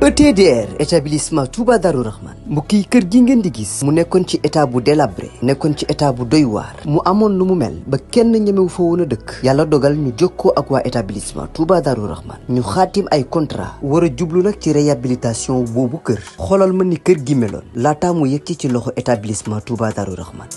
ETDR établissement Touba Darou Rahman mbokk yi kër gi ngeen di gis mu nekkoon ci état bu délabré nekkoon ci état bu doy waar mu amoon lu mu mel ba kenn ñemewu fa woon a dëkk yàlla dogal ñu jokkoo ak waa établissement Touba Darou Rahman ñu xaatim ay contrat war a jublu nag ci réhabilitation boobu kër xoolal ma ni kër gi meloon laataa mu yegg ci loxo établissement Touba Darou Rahman.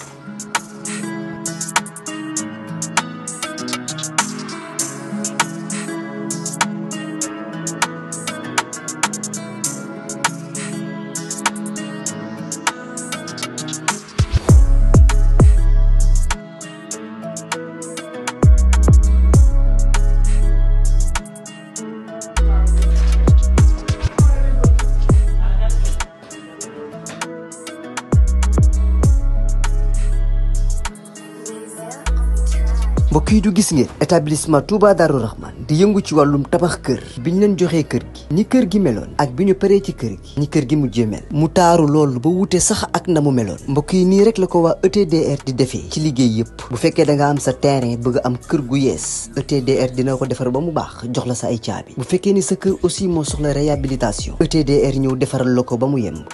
mbokk yi du gis ngeen établissement Touba Darou Rahman di yëngu ci wàllum tabax kër biñ leen joxee kër gi ni kër gi meloon ak bi ñu paree ci kër gi ni kër gi mujjee mel mu taaru loolu ba wute sax ak na mu meloon mbokk yi nii rek la ko waa ETDR di defee ci liggéey yëpp bu fekkee da nga am sa terrain bëgg am kër gu yees ETDR dina ko defar ba mu baax jox la sa ay caabi bu fekkee ni sa kër aussi moo soxla réhabilitation ETDR ñëw defaral la ko ba mu yemb.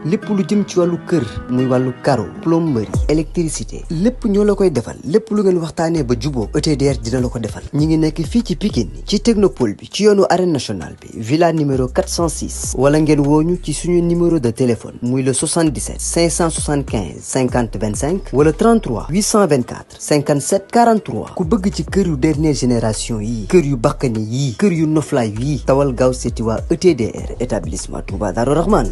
lépp lu jëm ci wàllu kër muy wàllu carreau plomberie électricité lépp ñoo la koy defal lépp lu ngeen waxtaanee ba juboo ETDR dina la ko defal ñi ngi nekk fii ci Pikine ci technopole bi ci yoonu arène nationale bi villa numéro 406 wala ngeen wooñu ci suñu numéro de téléphone muy le 77 575 50 25 wala 33 824 57 43 ku bëgg ci kër yu dernière génération yii kër yu bakkane yii kër yu noflaay yii tawal gaaw seeti waa ETDR établissement Touba Darou Rahman.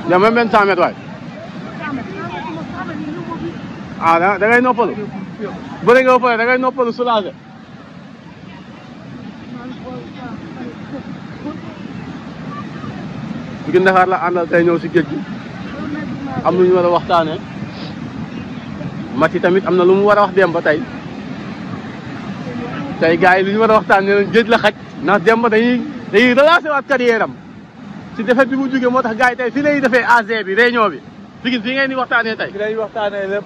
yaa ma benn 100 mètres waay ah da ngay noppalu bëri nga ba pare da ngay noppalu soulagé Pikine Dakar la àndal tey ñëw si géej gi am lu ñu war a waxtaanee Mati tamit am na lu mu war a wax Demba tey gars yi lu ñu war a waxtaanee géej la xaj ndax Demba dañuy relancer waat carrière am ci defet bi mu jógee moo tax gars yi tey fii lay defee AG bi réunion bi Pikine fii ngeen di waxtaanee tey. fii lay waxtaanee lépp.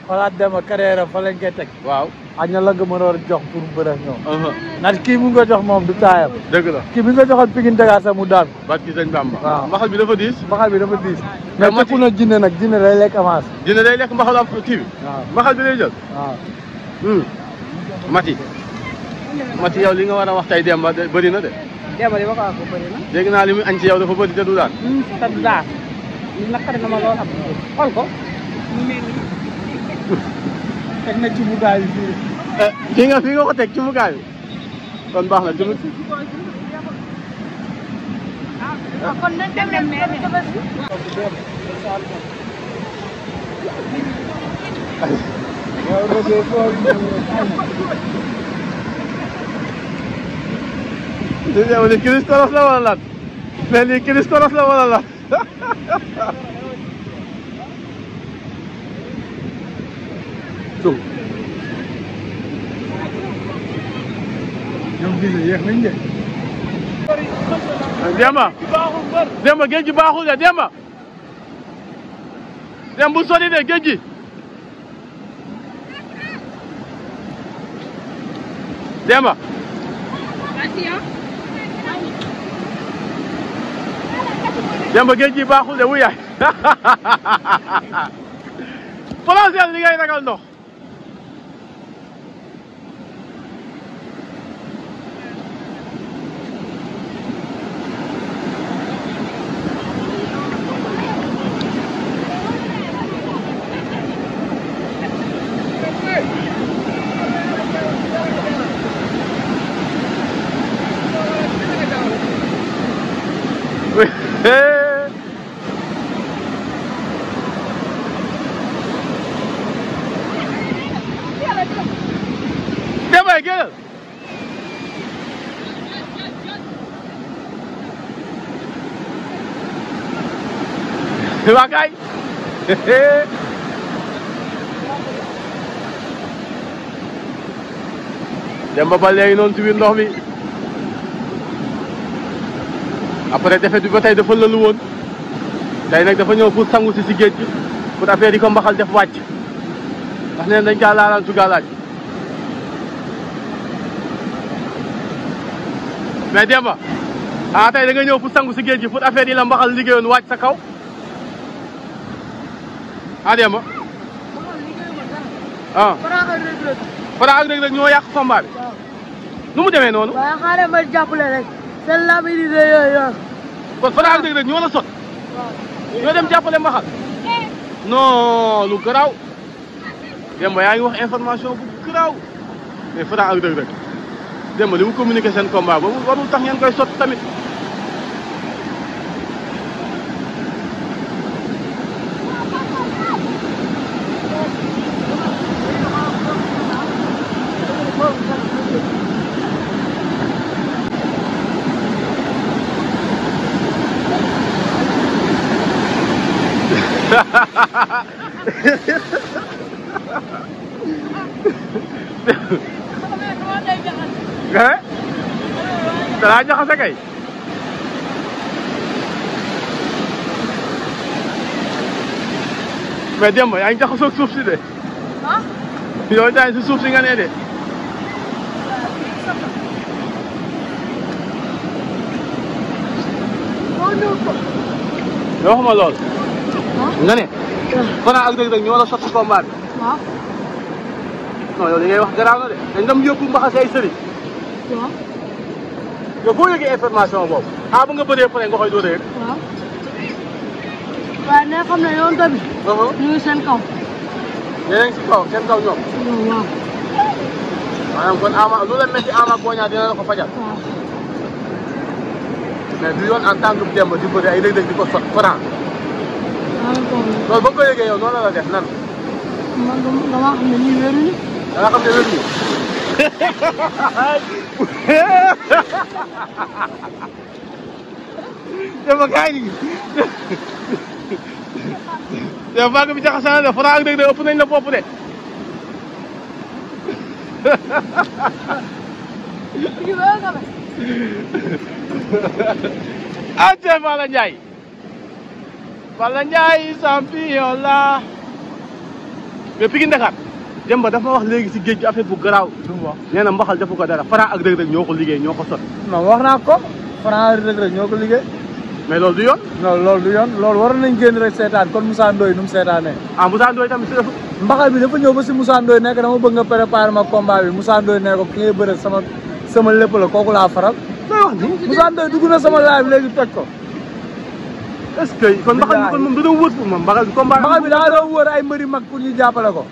xalaat Demba carrière fa lañ koy teg. waaw ak ña la nga mën a jox pour bëre ak ñoom. ndax kii mu nga jox moom du taayam. dëgg la kii bi nga joxoon Pikine Dakar sax mu daan. barki sëñ Bamba. waaw mbaxal bi dafa diis. mbaxal bi dafa diis. mais tekku na jinne nag jinne day lekk avance. jinne day lekk mbaxal am kii bi. waaw mbaxal bi lay jël. waaw. Mati yow li nga war a wax tey Demba bëri na de. Demba li ma ko wax bëri na. dégg naa li muy añ ci yow dafa bëri te du daan. te du daan li naqari na ma lool am xool ko mu mel ni. teg na ci bugaay bi fii. fii nga ko teg ci bugaay bi kon baax na jëmut. kon nag dem na mais lii Christos la wala lan mais lii Christos la wala lan ñoom bii yéex nañ de. Demba géej gi baaxul de Demba bu sori de géej gi Demba géej gi baaxul de wuyaay français li ngay ragal ndox Demba génnal waa kay Demba Bal léegi noonu ci biir ndox mi après defet bi ba tey dafa lëlu woon tey nag dafa ñëw pour sangu si géej gi pour affaire yi ko mbaxal def wàcc ndax neen dañ kaa laalaan su gaalaaj mais Demba tey da nga ñëw pour sangu si géej gi pour affaire yi la mbaxal liggéeyoon wàcc sa kaw Demba Fara ak Reug Reug ñoo yàq combat bi nu mu demee noonu. waaye xaaral ma jàppale rek seen lamb yi di yooyu. kon Fara ak Reug Reug ñoo la sot. ñoo dem jàppale mbaxal. non lu garaaw. Demba yaa ngi wax information bu garaaw mais Fara ak Reug Reug Demba li mu communiqué seen combat ba warul tax ngeen koy sot tamit. Dalaa jaxase kay mais Demba yaa ngi jaxasoo suuf si de yow daay si suuf si nga nee de yoo waxuma lool nga ne Fara ak Reug Reug ñoo la sot si combat bi non yow li ngay wax garaaw na de dañ dem yóbbu mbaxal si ay sëriñ yow boo yëgee information boobu ba nga bëree pare nga koy doon rek waaye ne xam ne yoon tamit ñu ngi seen kaw yéen si kaw seen kaw ñoom waaw maanaam kon Ama lu la metti Ama Boña dina la ko fajal mais du yoon en tant que Demba di bëri ay Reug Reug di ko sot Fara loolu ba nga ko yëgee yow noonu la la def nan man dama xam ne ñii wéruñu da nga xam ne wéruñu Demba kaay nii Demba bàgg bi jaxasana de Fara ak Reug Reug ëpp nañ la bopp de ante Falla Ndiaye Falla Ndiaye champion la mais Pikine Dakar Demba dafa wax léegi si géej gi affaire bu garaaw lu mu wax nee na mbaxal defu ko dara Fara ak Reug Reug ñoo ko liggéey ñoo ko sot non wax naa ko Fara ak Reug Reug ñoo ko liggéey mais loolu du yoon non loolu du yoon loolu waroon nañ génn rek seetaan kon Moussa Ndoye nu mu seetaanee Moussa Ndoye tamit si def mbaxal bi dafa ñëw ba si Moussa Ndoye nekk dama bëgg nga préparer ma combat bi Moussa Ndoye ne ko ki ngay bëre sama lépp la kooku laa faral looy wax ni Moussa Ndoye dugg na sama live léegi toj ko est-ce que kon mbaxal bi kon moom da doon wër pour moom mbaxal bi combat mbaxal bi daa doon wër ay mbëri mag pour ñu jàppale ko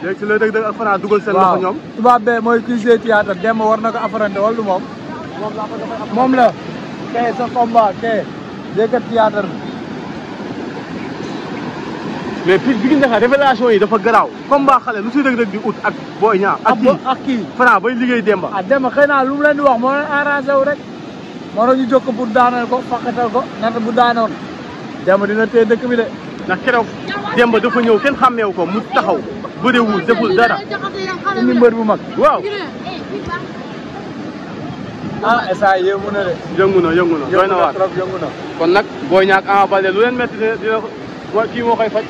léegi si la Reug Reug ak Fara dugal seen loxo ñoom tubaab bee mooy kuy jouer théâtre Demba war na ko affronté wala du moom moom la kay sa combat kay jékkat théâtre mais fii Pikine Dakar révélation yi dafa garaaw combat xale lu si Reug Reug di ut ak Boy Niang ak kii Fara bay liggéey Demba Demba xëy naa lu mu leen di wax moo leen arrangé wu rek moo doon ñu jokk pour daaneel ko faqatal ko nata bu daanoon Demba dina téye dëkk bi de ndax keroog Demba dafa ñëw kenn xàmmeewu ko mu taxaw bëriwul deful dara indi mbër bu mag waaw esa yëngu na de yëngu na doy na waar trop yëngu na kon nag Boy Niang ak Ama Baldé lu leen métti dina kii moo koy faj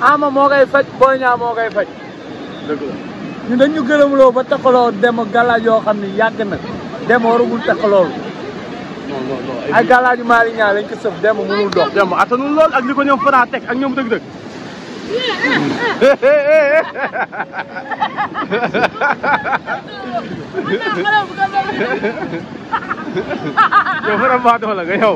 Ama moo koy faj Boy Niang moo koy faj dëgg la ñu dañ ñu gërëmloo ba taxaloo Demba galaaj yoo xam ne yàgg na Demba waragul taxaloolu non ay galaaju Malick Niang lañ ko sëf Demba mënul dox Demba attanul lool ak li ko ñoom Fara teg ak ñoom Reug Reug yow vraiment dox la nga yow